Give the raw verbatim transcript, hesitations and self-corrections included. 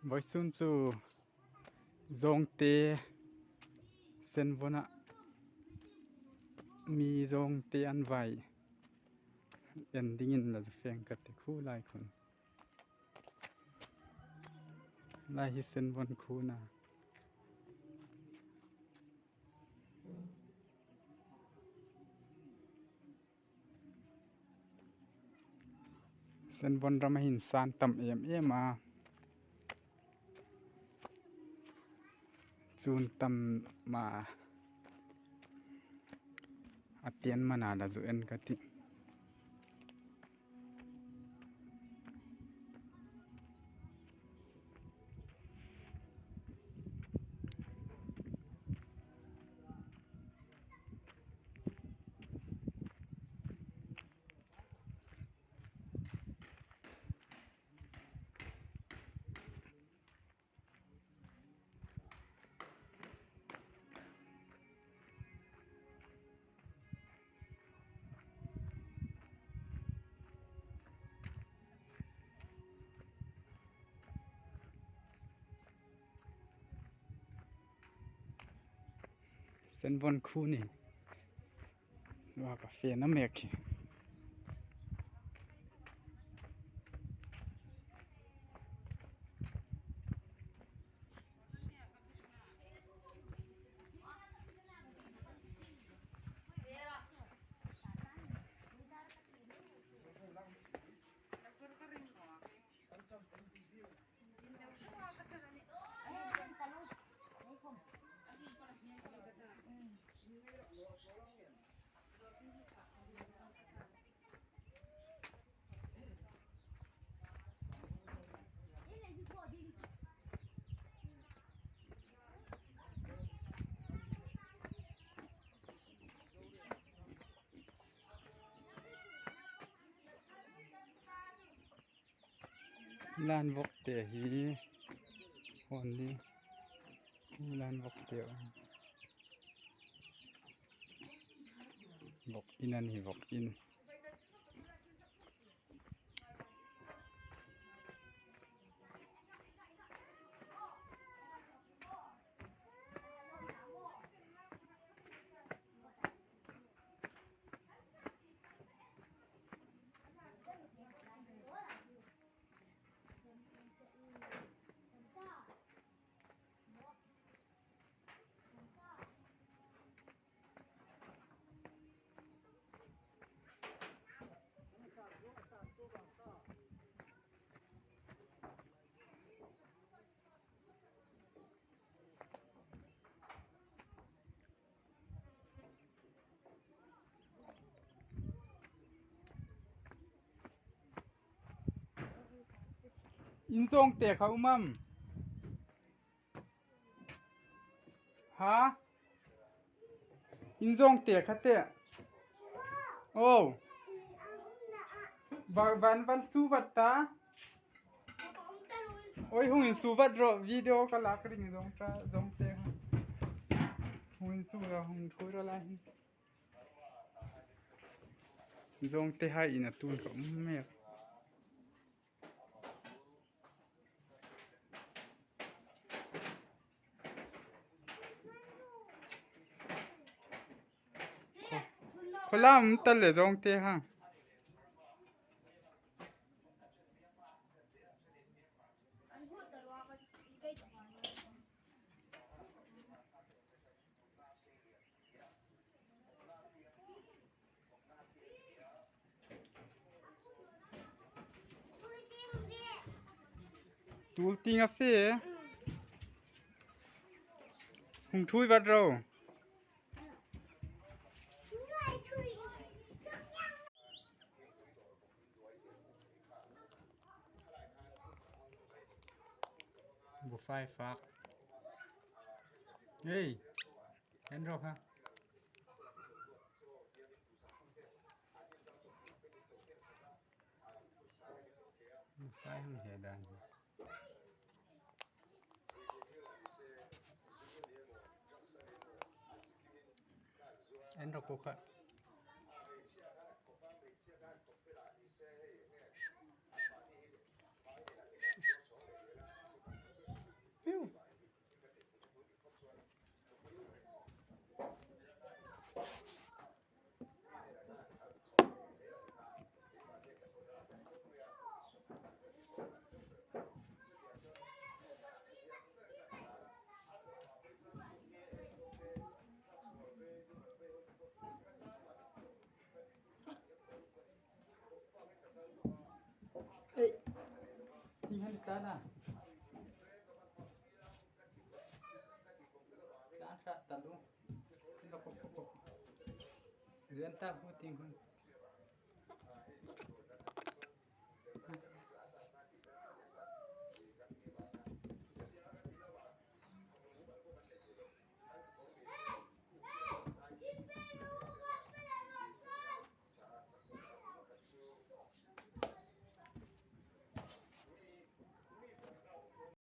Vawisun chu Zawngte Senvona mi Zawngte an vai en dingin la zu feng ka ti khu lai khun. Lai hi Senvon khu na. Senvon ram a hin san tam em em a. Chun tam ma a tian mana la zu en ka ti. Senvon khu ni. Wa ka fe na mek hi. Lan vok te hi hon ni. Hi lan vok te. Vok in an hi vok in. Inzawngte kha um am? Ha? Inzawngte kha te. Oh. Van, van, van su vat ta. Oi, hung insu vat ro, video ka lak ring zawng ta, zawngte. Hung insu ro, hung thui ro lai. Zawngte hai in a tun ka um mek. Kho la um ta le zawngte ha. Tul ting a fe. Hung thui vat ro. Bu fai fak. Hey, en ro ha. Bu fai hung he dan hi. En ro ko kha. Tana. Tlan hrat ta lu. Lo ko ko ko. Rian ta hu ting hun.